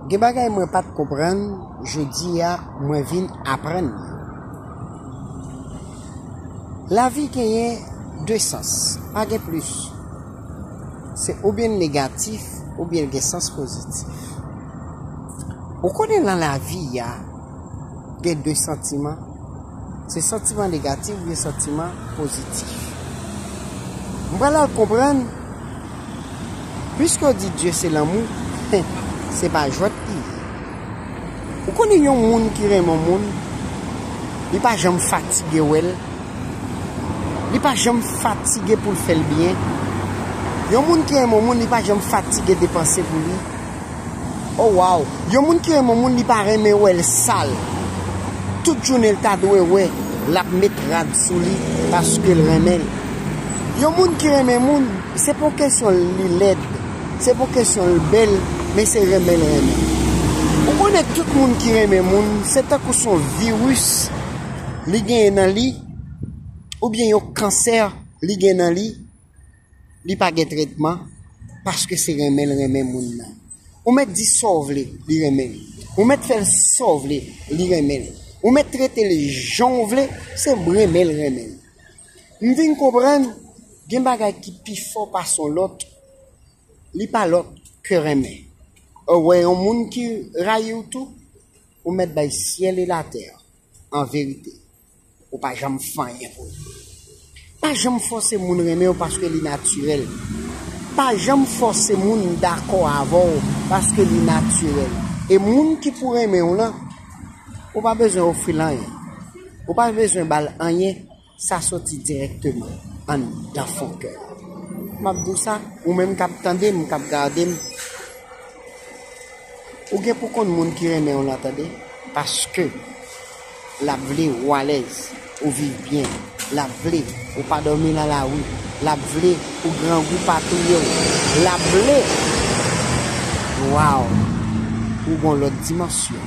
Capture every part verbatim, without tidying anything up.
Gen bagay mwen pa t konprann, jodi a mwen vin aprann. Lavi genyen de sans, pa gen plis. Se oubyen l negatif, oubyen l gen sans pozitif. Ou konnen nan lavi a, gen de santiman. Se santiman negatif oubyen santiman pozitif. M pral al konprann, piske w di Dye se lanmou, se pa jwèt li ye. Ou konnen yon moun ki renmen yon moun, li pa janm fatige wè l. Li pa janm fatige pou l fè l byen. Yon moun ki renmen yon moun, li pa janm fatige depanse pou li. Oh wow! Yon moun ki renmen yon moun, li pa renmen wè l sal. Tout jounen l ta dwe wè l ap met rad sou li paske l renmen l. Yon moun ki renmen moun, se pa yon kesyon li lèd, se pa yon kesyon l bèl, men se renmen l renmen. Ou konnen tout moun ki renmen moun, se tankou se yon viris li genyen nan li, oubyen yon kansè li gen nan li, li pa gen tretman, paske se renmen l renmen moun nan. Ou mèt di sa w vle, li renmen l. Ou mèt fè l sa w vle, li renmen l. Ou mèt trete l jan w vle, se renmen l renmen l. M vin konprann, gen bagay ki pi fò pase yon lòt, li pa lòt ke renmen. Ou wè yon moun ki rayi w tou, ou mèt bay syèl e latè an verite. Ou pa janm fè anyen pou li. Pa janm fòse moun renmen w paske li natirèl. Pa janm fòse moun dakò avè w paske li natirèl. E moun ki pou renmen w lan, ou pa bezwen ofri l anyen. Ou pa bezwen ba l anyen, sa soti dirèkteman anndan fon kè. M ap di w sa, ou menm k ap tande m, k ap gade m, ou gen pou konn moun ki renmen w lan, tande, paske l ap vle ou alèz, ou viv byen, l ap vle ou pa dòmi nan lari, l ap vle pou grangou pa touye w, l ap vle, waw, ou gon lòt dimansyon,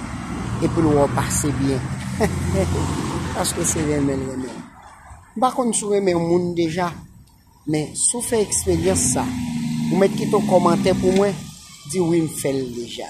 epi l wè w pase byen, paske se renmen l renmen w. M pa konn si w renmen yon moun deja, men si w fè eksperyans sa, ou mèt kite yon kòmantè pou mwen, di wi m fè l deja.